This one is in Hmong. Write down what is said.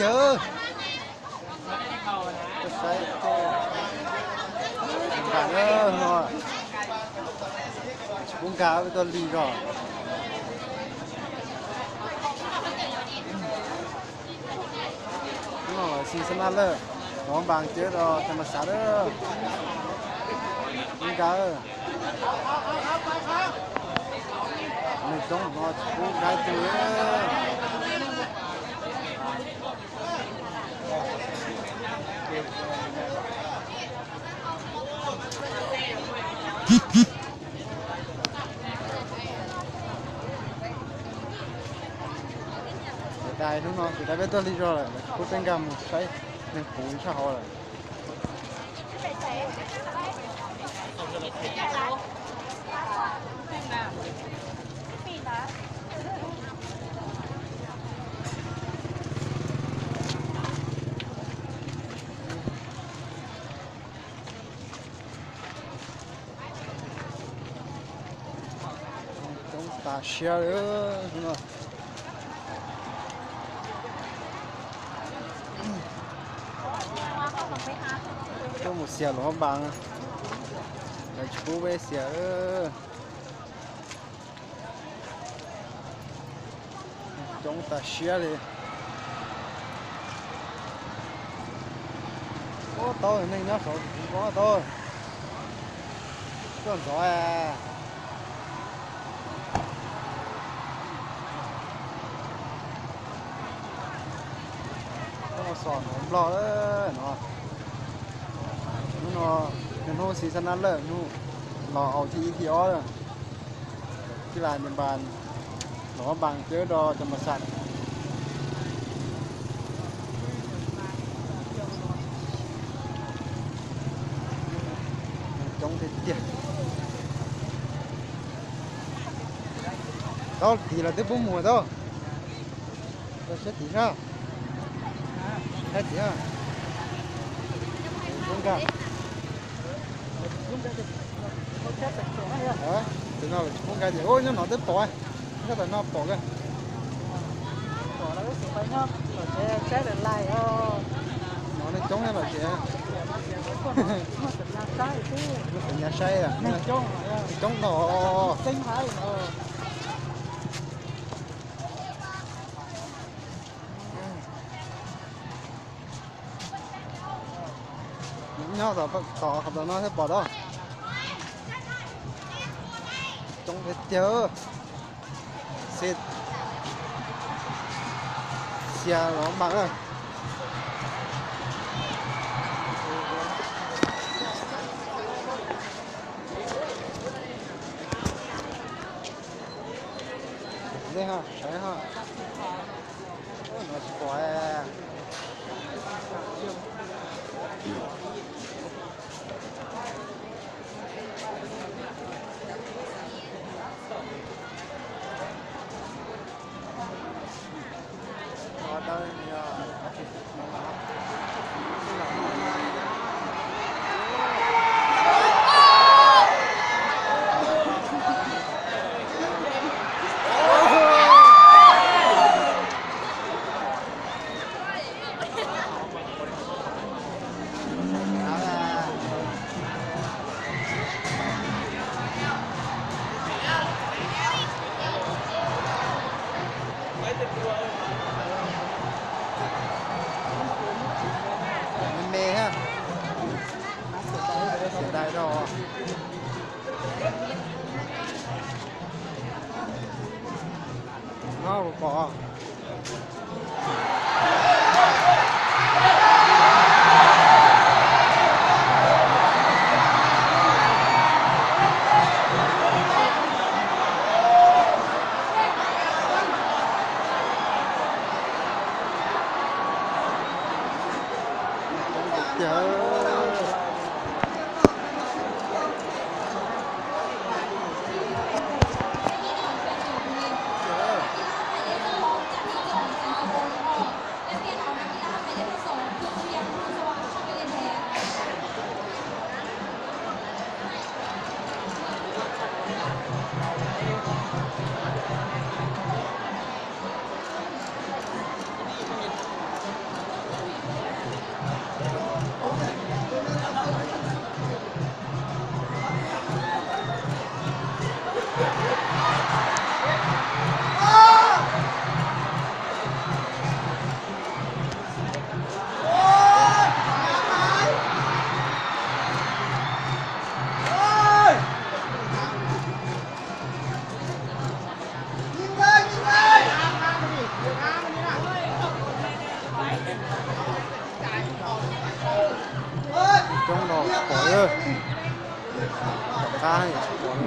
Yawg, saib, nkag no, tsis pub nkag, peb tuaj lig zog. Hnub no lawv xis xab nab lawm, lov npas cawb rau cov mas xav lawm. Nkag, neeg coob no tsis pub nkag tus. Ces dais hnub no ces dais peb tuaj lig zog lawm, lawv tsis pub peb nkag mus saib neeg puv tshaj hauv lawm. Coob tas siab li no. Tuaj mus xiam lov npas, lawv tsis pub peb xiam. Coob tas siab li. Ub, tau neeg nyob saud kuv ko tau. Tuaj ntxov. Tuaj xom nrov nplog no. Hnub no, hnub xis xab nab lawm, hnub los aus thib ib thib ob lawm. Tij las npas, los npas cawb rau cov mas xas. Coob tiag tiag. Tau tim los twb pub mus tau. Saib tim sab, saib tim. Tus no los tsis pub nkag ces, ub, nyob no twb pom, nyob tom no pom kawg. No neeg coob los ces, lub xeem nyas saib, coob no. Nyob tom qhov tom no thiaj pom tau. Coob tiag tiag. Xia los npas na. Dej ho, saib ho. No tsis pom. Me me ha. Xiam dais rau. No pom. Pom, tom qab tsis pom.